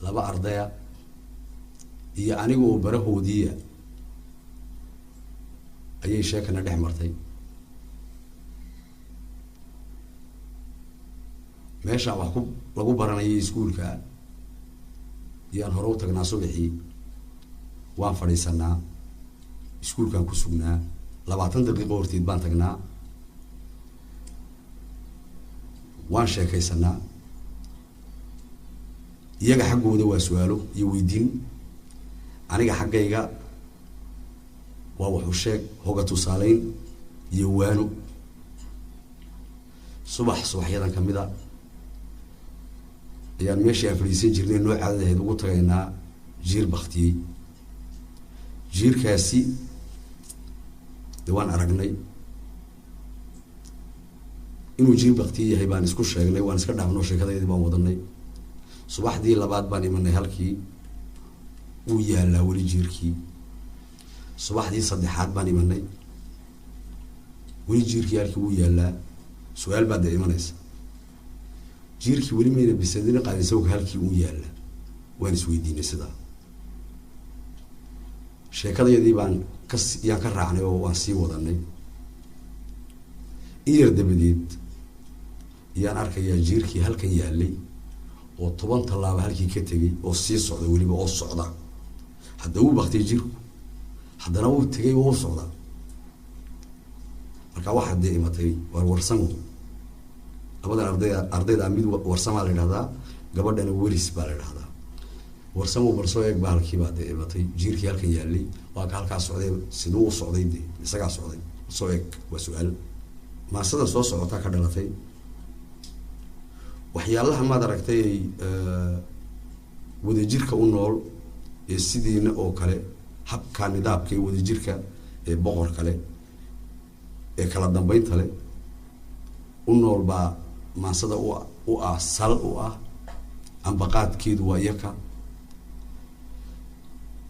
Laba ardaya iyo aniga oo barahoodiiya ayay sheekana dhex martay. Meeshaan wax ku lagu baranayay iskuulka iyaan hore u tagnaa subaxii, waan fadhiisanaa, iskuulkaan ku sugnaa, 20 daqiiqo horteed baan tagnaa, waan sheekaysanaa. Iyaga xaggooda waa su-aalo iyo weydiin, aniga xaggayga waa waxu sheeg, hoga tusaaleyn iyo waano. Subax subaxyadan kamid a ayaan meeshii aan fadhiisan jirnay noo caadada ahayd ugu tagaynaa jiir baktiyey. Jiirkaasi de waan aragnay inuu jiir baktiye yahay, baan isku sheegnay, waan iska dhaafnoo sheekadayadii baan wadanay. Subaxdii labaad baan imanay, halkii wuu yaallaa weli jiirkii. Subaxdii saddexaad baan imanay, weli jiirkii halkii wuu yaallaa. Su-aal baad dee imanaysa, jiirkii weli mayna bisadina qaadin, sawka halkii uu yaalla? Waan isweydiinay sidaa, sheekadayadii baan kas yaan ka raacnay oo waan sii wadanay. In yar dabadeed ayaan arkayaa jiirkii halkan yaallay oo 10 tallaaba halkii ka tegay oo sii socda weliba, oo socda. Hadda wuu baktay jiirku, haddana wuu tegay oo u socdaa. Marka waxaa dee imatay waar Warsamo. Labadan arday ardayda mid Warsamaa la idhahdaa, gabadhana Weris baa la idhahdaa. Warsamo, bal soo eeg baa halkii baa dee imatay, jiirkii halkan yaallay waa ka halkaa socday, siduu u socday? Dee isagaa socday, soo eeg. Waa su-aal maasada soo socotaa ka dhalatay. Waxyaalaha maad aragtay wadajirka u nool ee sidiina oo kale habka nidaamka ee wadajirka ee boqor kale ee kala dambeynta leh u nool baa maansada u ah sal u ah, ambaqaadkeedu waa iyaka.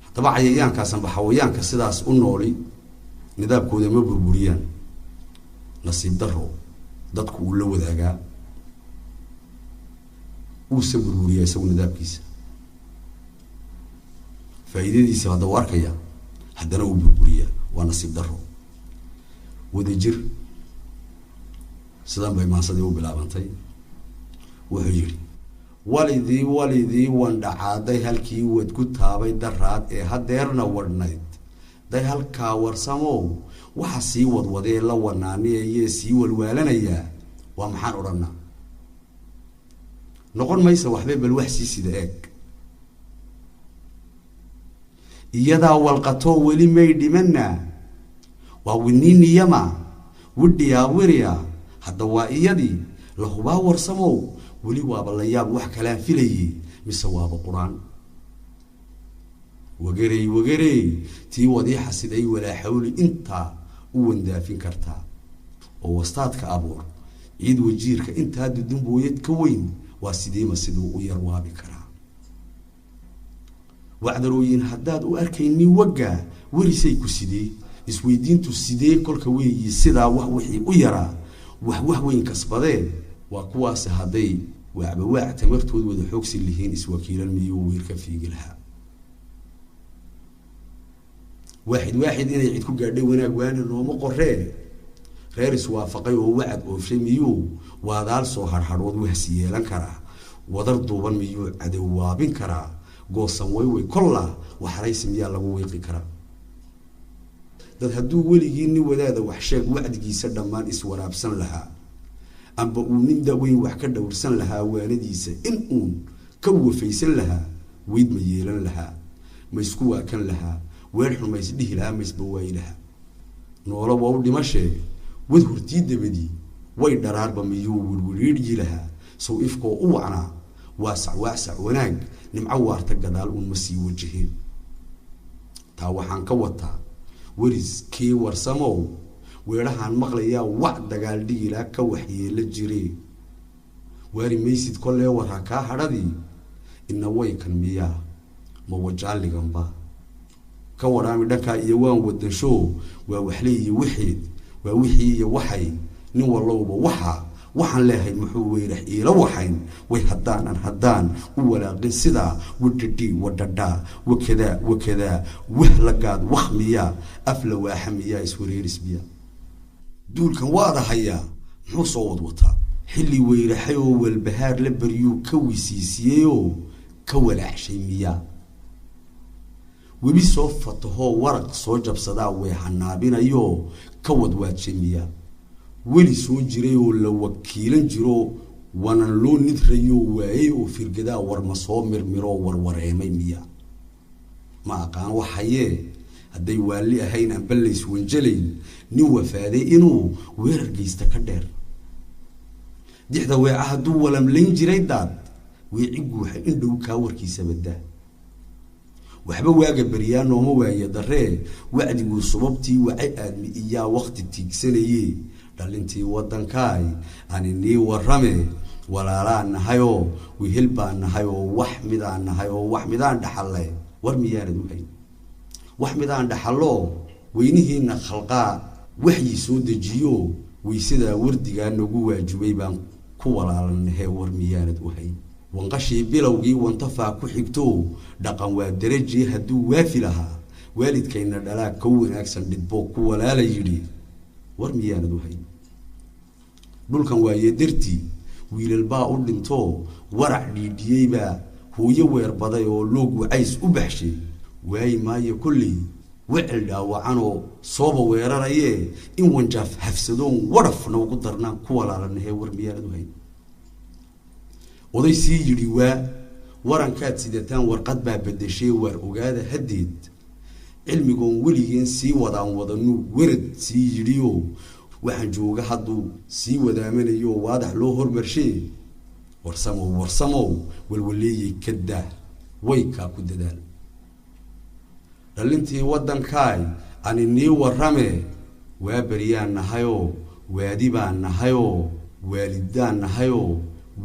Haddaba cayayaankaas amba xawayaanka sidaas u nooli nidaamkooda ma burburiyaan. Nasiib daro dadku uu la wadaagaa, uusa burburiyaa isagu nidaamkiisa. Faa'iidadiisa hadda u arkaya, haddana uu burburiyaa, waa nasiib daro. Wadajir sidan bay maansadii u bilaabantay. Wuxuu yidhi: walidii walidii wandhacaaday halkii wad ku taabay daraad ee hadeerna wadhnayd day halkaa. Warsamow, waxa sii wadwadee la wanaaniyayee sii walwaalanayaa waa maxaan odhanaa? Noqon maysa waxba, bal wax sii sida eeg. Iyadaa walqatoo weli may dhimanna, waa winiiniyama widhiyaa wiriya, hadda waa iyadii la hubaa. Warsamow, weli waaba la yaab, wax kalaan filayey mise waaba qur-aan? Wagerey wagerey, tii wadiixa siday walaa xawli intaa u wandaafin kartaa oo wastaadka abuur ciid wajiirka intaa dudunbooyad ka weyn, waa sidiima siduu u yar waabi karaa? Wacdarooyin haddaad u arkaynin waggaa werisay ku sidee isweydiintu sidee kolka weeyi sidaa wax wixii u yaraa wax wax weyn kasbadee? Waa kuwaasi hadday waacba waac tamartood wada xoogsi lihiin, iswakiilan miyuu wiir ka fiigi lahaa? Waaxid waaxid inay cid ku gaadhay wanaag waana nooma qoree, reer iswaafaqay oo wacad oofshay miyuu waadaal soo harhadhood wahsi yeelan karaa? Wadar duuban miyuu cadowaabin karaa? Goosan wayway kolla waxraysi miyaa lagu wiiqi karaa? Dad hadduu weligii nin wadaada wax sheeg wacdigiisa dhammaan iswaraabsan lahaa, amba uu nin daweyn wax ka dhowrsan lahaa, waanadiisa in uun ka wafaysan lahaa, weyd ma yeelan lahaa? Ma isku waakan lahaa? Weer xun ma isdhihi lahaa? Ma isbawaayi lahaa? Noolo waa u dhimashee, wad hortii dabadii way dharaarba miyuu wirwiriidhyi lahaa? Sow ifkoo u wacnaa waasac waasac wanaag nimco waarta gadaal uun ma sii wajaheen? Taa waxaan ka wataa weris kii Warsamow, weedhahaan maqlayaa wac dagaal dhigilaa ka waxyeelo jiree, waari maysid kollee warha kaa hadhadii ina waykan miyaa ma wajaaliganba ka wadhaami dhankaa iyo waan wadansho, waa waxle iyo wixeed, waa wixii iyo waxay nin walowba waxa Waxaan leehay muxuu weyrax iila waxayn way haddaanan haddaan u walaaqin sidaa wadhadhii wadhadhaa wakadaa wakadaa wah lagaad wakh miyaa af la waaxa miyaa iswareeris miyaa. Duulkan waada hayaa muxuu soo wadwataa xilli weyraxay oo walbahaar la baryuu ka wisiisiyeyoo ka walaacshay miyaa. Webi soo fatahoo waraq soo jabsadaa way hanaabinayoo ka wadwaadshay miyaa. Weli soo jiray oo la wakiilan jiro wanan loo nidrayoo waayey oo firgadaa warma soo mirmiroo warwareemay miyaa. Ma aqaan waxayee hadday waalli ahayn aanba lays wanjalayn nin wafaaday inuu weerar geysta ka dheer. Dixda weeca hadduu walamlayn jiray daad weeci guuxa in dhow kaa warkiisa badaa. Waxba waaga beryaa nooma waaye darree wacdiguu subabtii wacay aadmi iyaa wakti tiigsanayee. Dhalintii waddankaay ani nii warrame walaalaa nahayoo wehel baa nahayoo wax midaan nahayoo wax midaan dhaxalle war miyaanad u hayn. Wax midaan dhaxalloo weynihiina khalqaa waxyii soo dejiyo weysadaa wardigaa nagu waajibay baan ku walaalanahee war miyaanad u hayn. Wanqashii bilowgii wantafaa ku xigto dhaqan waa darajii hadduu waafi lahaa waalidkayna dhalaa ka wanaagsan dhidboo ku walaala yidhi war miyaanad u hayn. Dhulkan waaye dartii wiilal baa u dhintoo warac dhiidhiyeybaa hooyo weerbaday oo loog wacays u baxshay waayi maayo kolley wecel dhaawacanoo sooba weerarayee in wanjaaf hafsadoon wadhaf noogu darnaan ku walaalanahee war miyaanad u hayn. Oday sii yidhi waa warankaad sidataan warqad baa beddeshee waar ogaada haddeed cilmigoon weligeen sii wadaan wadanuu werad sii yidhioo waxaan jooga hadduu sii wadaamanayoo waadax loo hormarshee warsamow warsamow walwaleeyey ka daah way kaa ku dadaal. Dhalintii waddankaay ani nii warrame waa beryaan nahayoo waadi baan nahayoo waalidaan nahayoo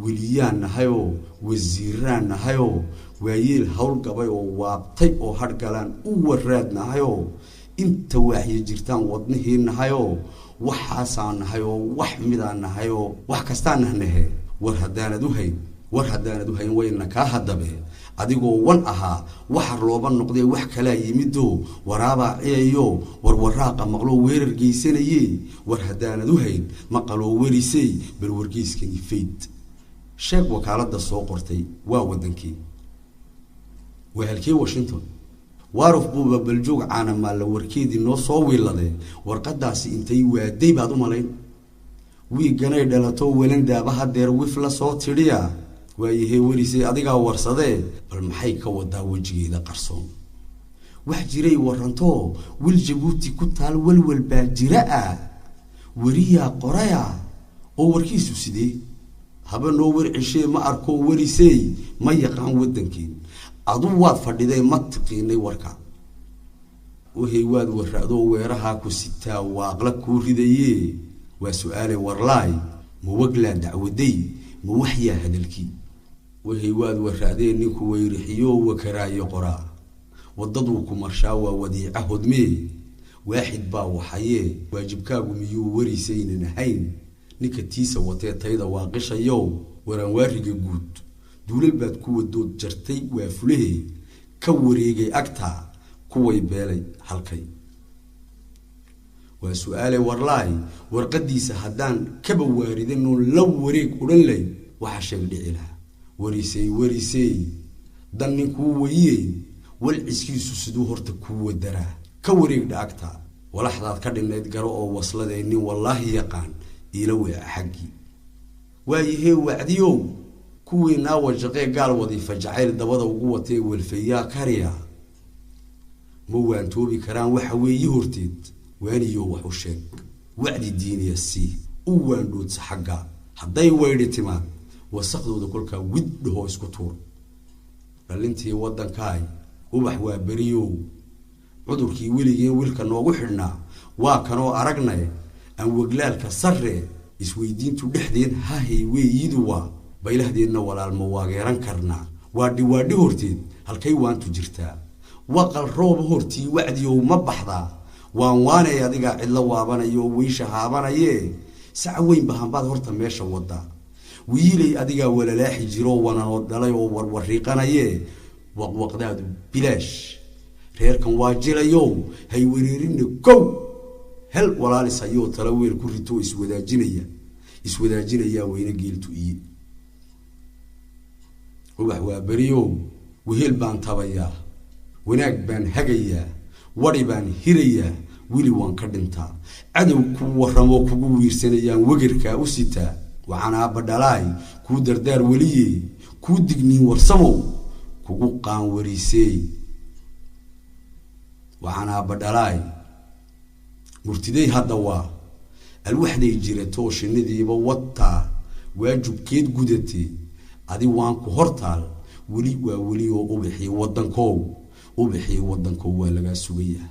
weliyaan nahayoo wasiiraan nahayoo waayeel howlgabay oo waabtay oo hadhgalaan u waraad nahayoo inta waaxyo jirtaan wadnihii nahayoo waxaasaan nahayoo wax midaan nahayoo wax kastaan nahnahe war haddaanad u hayn war haddaanad u hayn wayna kaa haddabe adigoo wan ahaa waxar looba noqdee wax kalaa yimidoo waraabaa ciyayo warwaraaqa maqloo weerar geysanaye war haddaanad u hayn maqaloo warisey bal wargeyskani fayd. Sheeg wakaaladda soo qortay waa waddankii waa halkii Washington waaruf buuba baljoog caanamaalla warkeedii noo soo wiiladee warqadaasi intay waaday baad u malayn. Wiiganay dhalato welandaaba hadeer wif la soo tidhiya waayahee werisay adigaa warsadee bal maxay ka wadaa wejigeeda qarsoon. Wax jiray warrantoo wil Jabuuti ku taal walwal baa jira ah weriyaa qoraya oo warkiisu sidee haba noo war ceshee ma arkoo warisey ma yaqaan waddankeen adu waad fadhiday ma tiqiinay warka. Wahey waad warra'doo weerahaa ku sitaa waaqla kuu ridayee waa su-aale warlaay ma waglaa dacwaday ma waxyaa hadalkii. Wahey waad warra'dee ninku weyrixiyoo wakaraayo qoraa waddaduu ku marshaa waa wadiica hodmee waaxid baa waxayee waajibkaagu miyuu warisaynan ahayn ninka tiisa watee tayda waaqishayow waraanwaariga guud duulal baad ku wadood jartay waa fulahee ka wareegay agtaa kuway beelay halkay. Waa su-aale warlaay warqadiisa haddaan kaba waaridanoon la wareeg odhan lay waxaa sheeg dhici lahaa warisey warisey dan ninkuu weyiyey walciskiisu siduu horta kuu wadaraa ka wareeg dhaagtaa walaxdaad ka dhinnayd garo oo wasladee nin wallaahi yaqaan iila weeca xaggii. Waayahee wacdiyow kuwii naa wajaqee gaal wadiifa jacayl dabada ugu watee walfayaa kariya ma waantoobi karaan waxa weeye horteed waaniyo wax u sheeg wacdi diiniya sii u waandhoodsa xagga hadday weydhi timaad wasaqdooda kolkaa wid dhahoo isku tuur. Dhalintii waddankaay ubax waa beriyow cudurkii weligeen wilka noogu xidhnaa waa kanoo aragnay aan weglaalka sarre isweydiintu dhexdeed hahey weeyidu waa baylahdeedna walaalma waageeran karnaa waadhi waadhi horteed halkay waantu jirtaa waqal rooba hortii wacdiyow ma baxdaa waan waanay adigaa cidlo waabanayo weysha haabanayee Sac weyn bahanbaad horta meesha wadaa. Wiilay adigaa walalaaxi jiroo wananoo dhalay oo warwariiqanayee, waqwaqdaadu bilaash. Reerkan waa jilayow, hay wareerinna. Kow hel walaalis hayoo tala weel ku ritoo iswadaajinaya, iswadaajinayaa weyne geeltu iye. Ubax waa beriyow, wehel baan tabayaa, wanaag baan hagayaa, wadi baan hirayaa, weli waan ka dhintaa. Cadow ku warramoo kugu wiirsanayaan wegerkaa u sitaa. Waxaan aabba dhalaay kuu dardaar weliye, kuu digniin warsamow, kugu qaanwariiseey. Waxaan aabba dhalaay murtiday hadda waa alwaxday jiratoo shinnidiiba wataa waajubkeed gudatee. Adi waan ku hortaal weli, waa weli oo ubixii waddankoow, ubixii waddankow waa lagaa sugayaa.